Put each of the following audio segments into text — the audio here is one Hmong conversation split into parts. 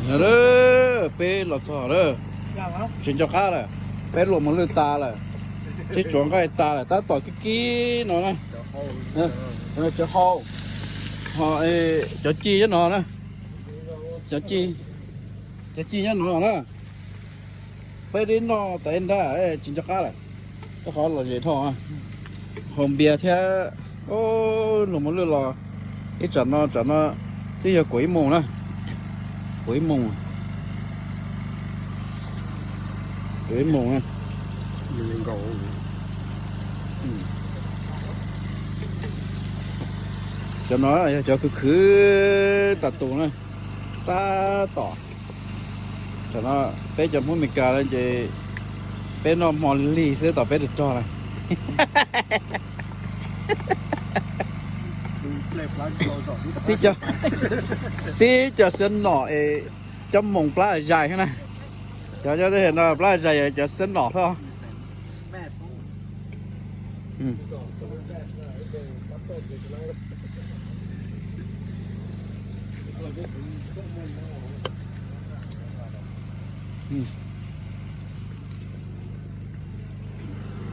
Peb los txog lawm, tsis nco qab lawm, peb luam mos lwj tas lawm, tib tsuav nqaij tas lawm, tab tom kib kib no na. Cov hau, ho cov ci nyob no na, cov ci nyob no na. Peb dib noj tas ntag, tsis nco qab lawm. Rau qhov los zem dhau, haus npias thiab. Luag mos lwj los ib tsam no, tsam no twb yog kaum ib moos na, kaum ib moos, kaum ib moos na. Cov no yog cov khwv khwv tas tus na, tab tom. Tam no peb cov Hmoob Amelikas no ces peb noj hmo lig xwb tom peb rog rog lawm. Tib co xiav nom es cov moos plab zais na. Cov nyob tej no plab zais yog cov xiav nom xwb.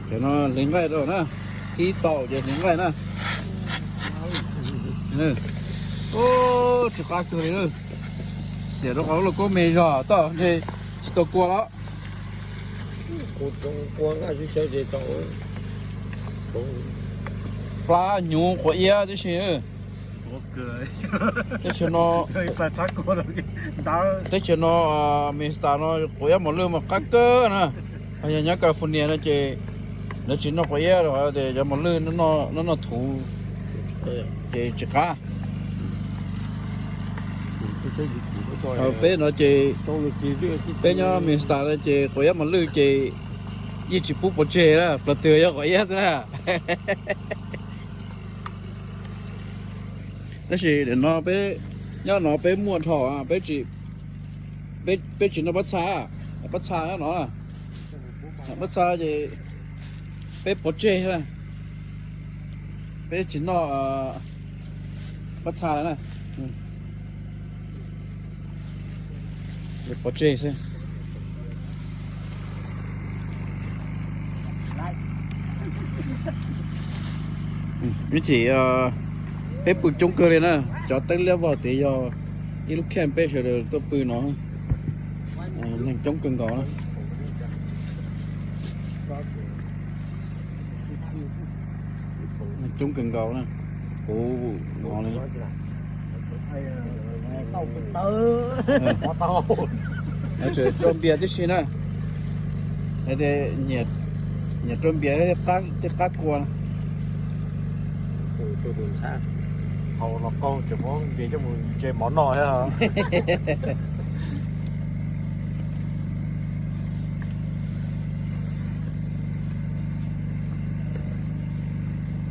Cov no hliv nqaij rau na, ib tau ces hliv nqaij na. Tsis qab kawg li, xiam rau qhov lub koob me zog toj ntshe tsis tau kua los. Plab hnyuv quav iab tib si. Teb chaws no, teb chaws no Minnesota no quav iab mos lwj mas qab kawg na. Yog nyob California no ces lawv tsis noj quav iab rau qhov tias cov mos lwj no noj thuv ces tsis qab. Peb no ces, peb nyob Minnesota no ces quav iab mos lwj ces yeej tsis pub pov tseg na, plaws twg yog quav iab xwb na. Tab sis nim no peb nyob no peb muaj dhau, peb tsis noj pob txha, pob txha nyob no, pob txha ces peb pov tseg, peb tsis noj pob txha na. Pov tseg xwb. Ib chim peb pw coob kawg li na, cov teeb liab vog tid yog ib lub camp peb sawv daws tuaj pw no, neeg coob kawg nkaus na. Neeg coob kawg nkaus na, puv no li. Tseem rau npias tib si na, nyiam rau npias thiaj qab kua. Haus los qaug tseem muab npias coj mus ntse mov noj thiab.